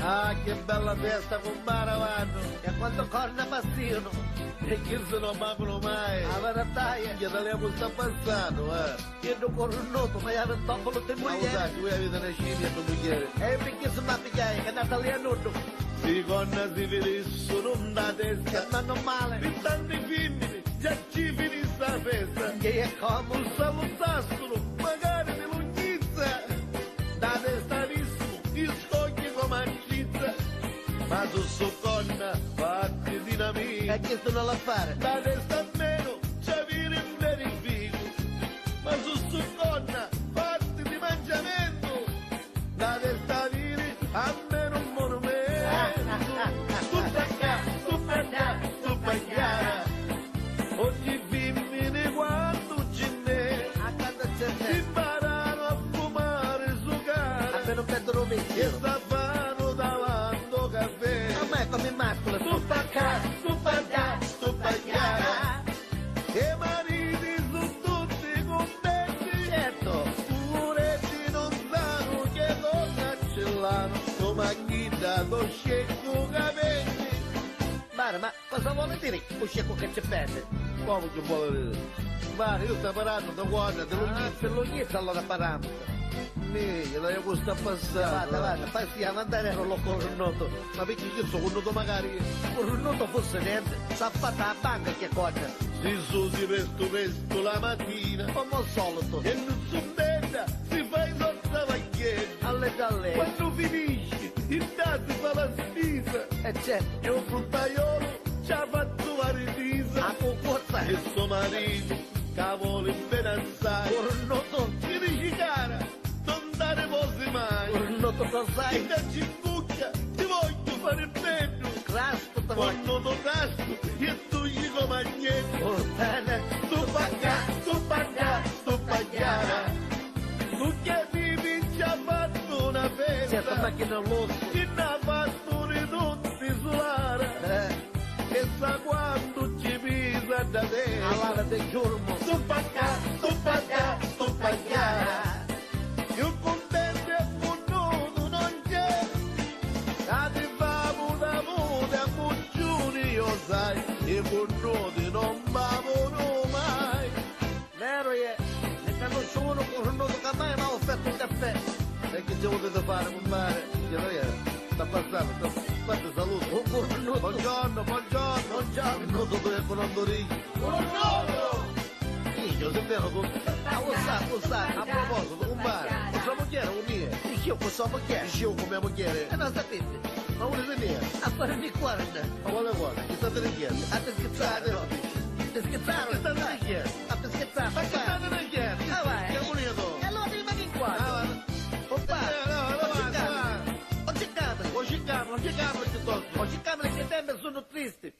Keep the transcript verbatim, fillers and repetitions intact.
Ah, che bella festa, cumpara, vannu! E quantu corna passìunu! E chi si non mancunu mai! A verità è. Minchia, talemu sta passatu, eh! Chiddu curnutu, ma iu avitopulu ti muglieri. Ma u sai, vui aviti na scimmia tu muglieri. E io pi chissu m'appigghiai, ca nata lì a nuddu. Si i corna si vidissunu nta testa. E manu male. Pi tanti fimmini, già ci finissi a festa. Che è comu? U salutassunu, magari di lunghizza. Nta testa avissimu, i scogli comu a trizza. Ma su su corna, fatti di na mia. E chistu non l'ha fare. Nta testa almenu, ci aviri un verificu. Ma su su corna, fatti di mangiamentu, la testa viri almenu un monumentu. Stu pa ccà, stu pa ccà, stu pa chiara. Oggi fimmini quantu ci n'è. A quantu ci n'è. Si imparanu a fumari su cara. Almenu un pettu di vizziu. E sta fanu davanti o caffè. Ormai è come i masculi. Stu pa ccà, stu pa ccà, stu pa chiara. E mariti su tutti cuntenti. Certo. Puretti non sanu che donna ce l'hanno. Sto magnita do scecco capelli. Mare, ma cosa vuole dire u scecco che ci perde? Comu ci vuole dire? Mare, io sta parando da guarda, di lunghizza. Ah, di lunghizza allora paramo. Mì, la io sta passando. Guarda, guarda, passa a mandare lo cornuto. Ma picchì chi so, curnutu magari? Curnutu fussi nenti, s'ha fattu a banca chi corna. Si susi prestu prestu la matina. Comu al solito. E nun sumbedda, si fa i so travagghieddi. Allegru allegru. Quannu finisci, intantu fa la spisa. E certo. E u fruttaiolu ci ha fattu la ritisa. A cucuzza. E so maritu, ca voli beni assai. Curnutu. Ci dici cara, non dare vosi mai. Curnutu, lo sai. Chi dacci in bucca, ti voglio fare bene. Crastu ti voglio. Curnutu crastu, e tu gli comagnetto. Curtene. Stu pa ccà, stu pa ccà, stu pa chiara. Tu che vivi ci ha fatto una festa. Certo, ma chi non lo sa. Chi n'ha fatto di tutti sulara. Eh. E sa quantu ci pisa da te. Allora ti giurmu. Stu pa ccà, stu pa ccà, stu pa chiara. Chiù cuntenti e curnutu non c'è. Ca ti famu da muti a mucciuni, io sai, i curnuti non bavunu mai. Veru è, ne canusciu unu curnutu ca mai m'ha offertu un caffè. E chi ci vuliti fari, cumpari? Chi è? Sta passannu, sta, fatti salutu. Un curnutu. Buongiorno, buongiorno. Buongiorno. Curnutu tu e cu non tu ridi. Curnutu! Minchia, sei vero tu? Ah, lo sa, lo sa. A proposito, cumpari, cu so mugghieri o cu mia? Diciu cu so mugghieri. Diciu cu mia mugghieri. E non sapete. Ma vuliti mia? A fari di corna. Ma quale corna? Chi state dicendo? A ti schizzare. Ti schizzare? Chi state dicendo? A ti schizzare. Ma chi state dicendo? Ah, vai. Che vuliti tu? E allora prima di qua. Ah, va. Oppà. Eh, no, no, va, va. O ciccamuli. O ciccamuli, o ciccamuli piuttosto. O ciccamuli che tempi sono tristi.